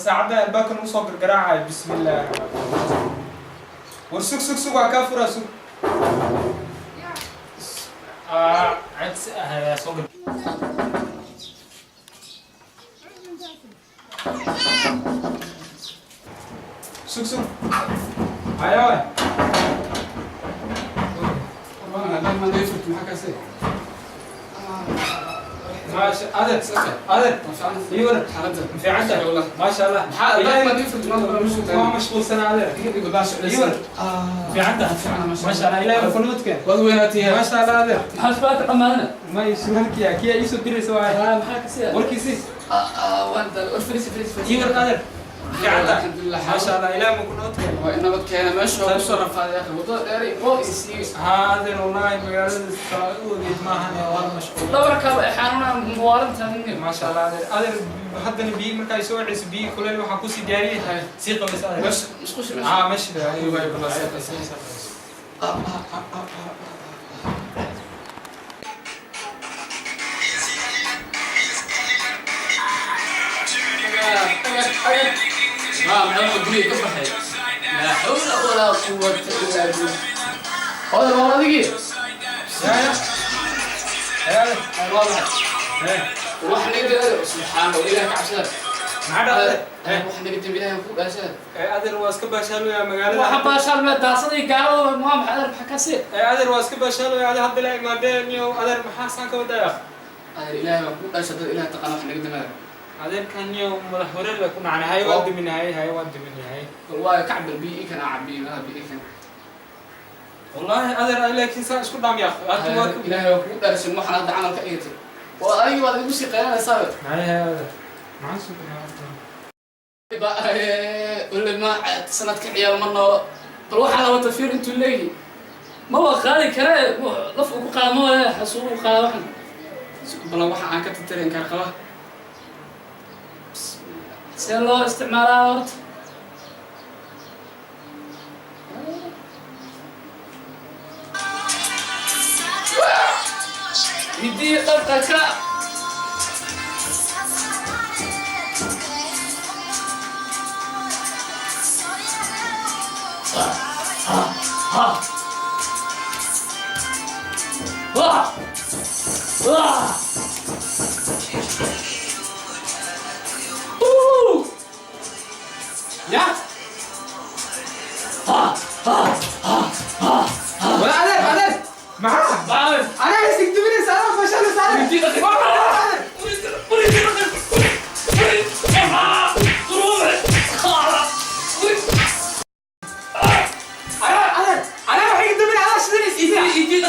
Saacadda albaabka nagu soo gargaraacaya. Bismillaah, war sug, sug, sug, waa kaa furaa, sug. Cid ayaa soo gar. Sug, sug, haya waay. Maasha adeer, adeer, ii waran? Ma fiican tahay? Maasha Allah. Waa mashquulsanaa, adeer. Ii waran? Fiican tahay? Maasha Allah, Ilaahay ku nabadkeen. Waad weynaatay. Maasha Allah, adeer. Maxaa su'aalka dhammaanana? May, suraalkiya kiya iisoo diraysa waay. Maxaa ka siya? Warkiisi. Waan dal war, fariisi, fariisi. Ii waran, adeer? Fiican tahay? Alxamdulilah. Maasha Allah, Ilaahay ma ku nabadkeen. Waa in nabad keena meesha waa kusoo rafaaday akhi, wadada dheer oo isii. Haa adeer, wallaahi magaalada saa u ogeyd maahan, waa la mashquul. Dhabarka ay xanuunaa muwaarinta. Maasha Allah, adeer. Adeer, haddana biyi markaa soo wacayso, biyi kuleel waxaa kusii diyaariyey, sii qabaysa, adeer. Meesha musqusha meesha. Haa, meesha. Waay, balaa. Maxaa guriga ka baxay? Laa xawla walaa quwata illaa billah. Oday, waa adigii. Ya ya, adeer. Waa maxay? Wax naga daayo, subxaan Allah, Ilaah ka cabsada. Maxaa dhacday? Wax naga dambi, Ilaahay ku dhaashada. Adeer, waa iska baashaalooya magaalada. Waxa baashaal mee daasadii gaalada, waa maxay, adeer? Maxaa ka sii? Adeer, waa iska baashaalooya. Adeer, hadda la imaadeen iyo adeer, maxaa saan ka wadaya? Adeer, Ilaahay baa ku dhaashada, Ilaah taqaan, wax naga damaayo. Adeerkan iyo madax wareer bay ku dhacnay. Hay, waa diminahay, hay, waa diminahay. Bal waayo, kacbal biyo ikan aa cabiyo malaha biyo ikan. Wallaahi adeer, ay laakiin saa isku dhaam yaa hadda waa Adeer, Ilaahay baa kugu dhaashay, waxaan hadda camal ka dhigatay oo adigii baad igu sii qaylanaysaa. Hay hay, adeer, maxaan sugnaa? Wala ma sanadka ciyaal ma noolo, bal waxaa la wata fiir intuu leeyahay. Ma waa qaadi karee, laf uu ku qaada ma waa xasuub u qaada waxan. Bal waxa aan ka tirtirin kar qaba. See loo isticmaalaa horta? Hidiyo dhaqanka. Wah! Wah! Woo! Ya wala, adeer, adeer, maxaa? Bye. Anaa isig diminaysa, anaa baashaalaysa, adeer. Hidiyo dhaqanka. Waa maxay, adeer? Anaa, adeer, anaa waxay iga diminay, anaa shidanaysa. Adiga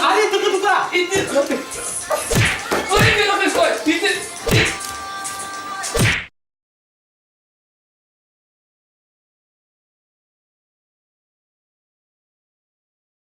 daqiiqo kula.